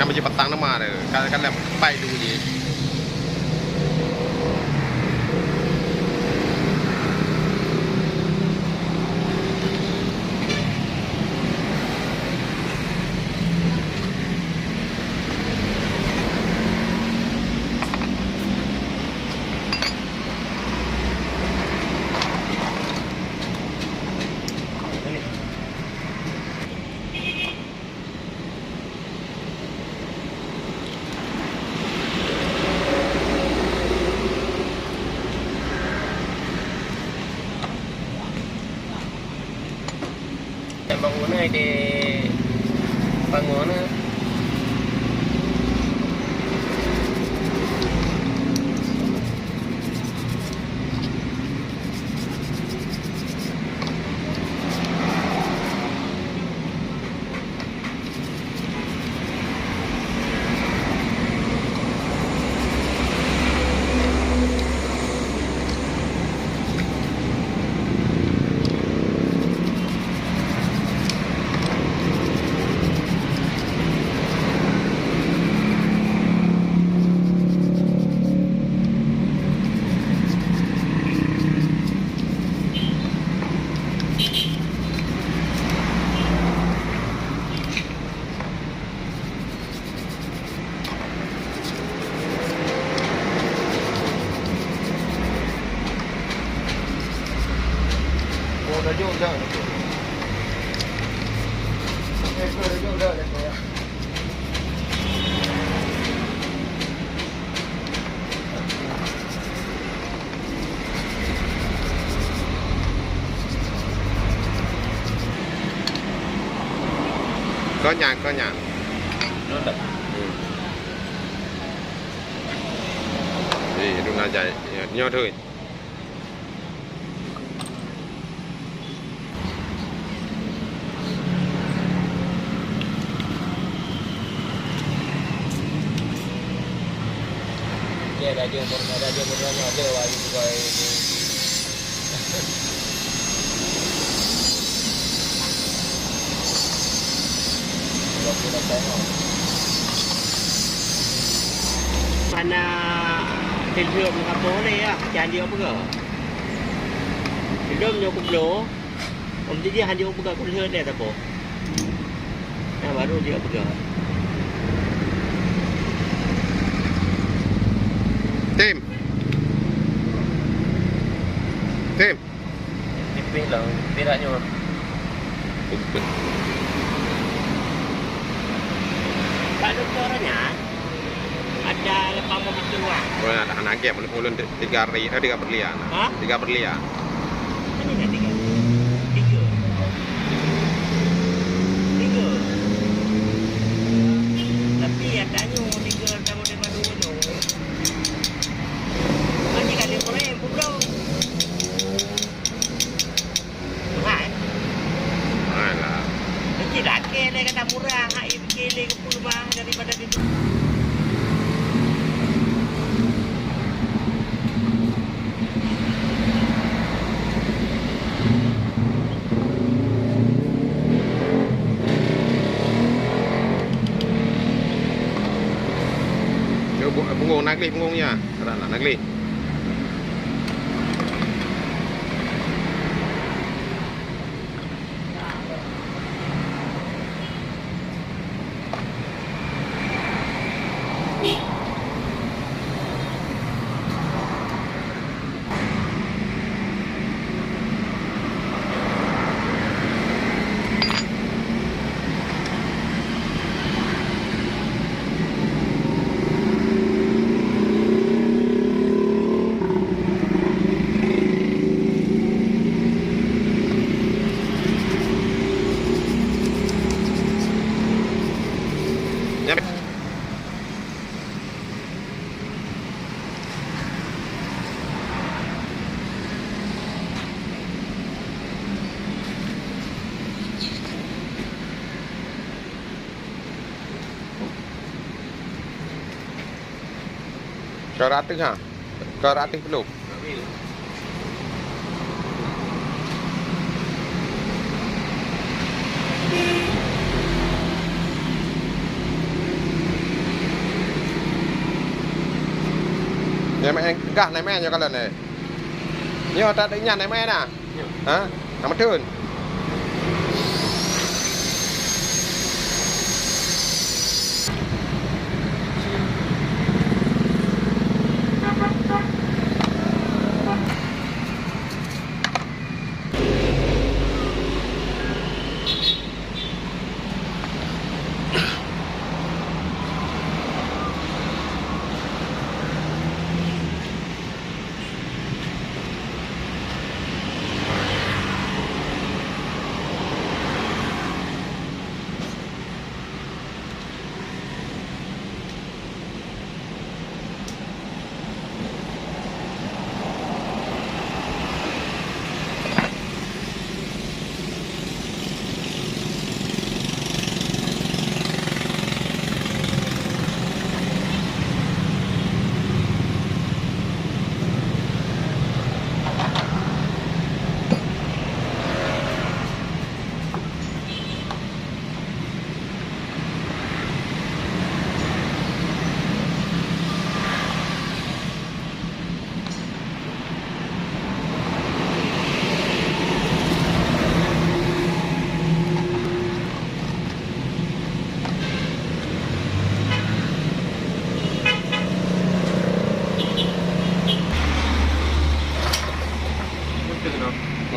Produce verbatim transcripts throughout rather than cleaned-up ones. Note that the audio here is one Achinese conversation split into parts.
Meunyoe patang nama ada, kalau kalau pai dulu je. Nyang bangun ai di bangun na. Konyang, konyang. Eh, dum na jai. Nyoe doi. Hana teulheueh meukapo lé, ya, janji apa ke? Belum nyoe kubloe. Om jih hanjeuet peugah keu lheueh lé saboh. Nah, baru jeuet peugah. Tim. Tim. Tipih lah, tipih lah nyoe. Pak Doktor nyan. Ada lapan belas pintu ruang. Oh, ada anak game, ulun, ulun ti-, tiga hari, eh, tiga perlian. Ha? Tiga perlian. Mana dah tiga? Tiga. Tiga. Tapi yang tanya tiga sama dengan dua tu. Nanti kali boleh, bukan? Mahal. Mahal lah. Mungkin dah kira kata murah, hai kira ke pun mah daripada itu. Yo, bu-, punggong, na gleh punggong nyan. Ada nak, na gleh. Keu ratus ha? Keu ratus ploh. Nai meu'en, gah nai meu'en nyoe kalon, eh. Nyoe ta nyan nai meu'en na. Nyoe. Ha? Nama tun?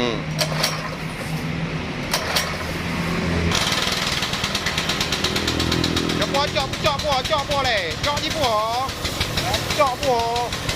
Hmm. Cok puwoe, cok, cok puwoe, cok puwoe lé. Cok jipuwoe. Cok puwoe.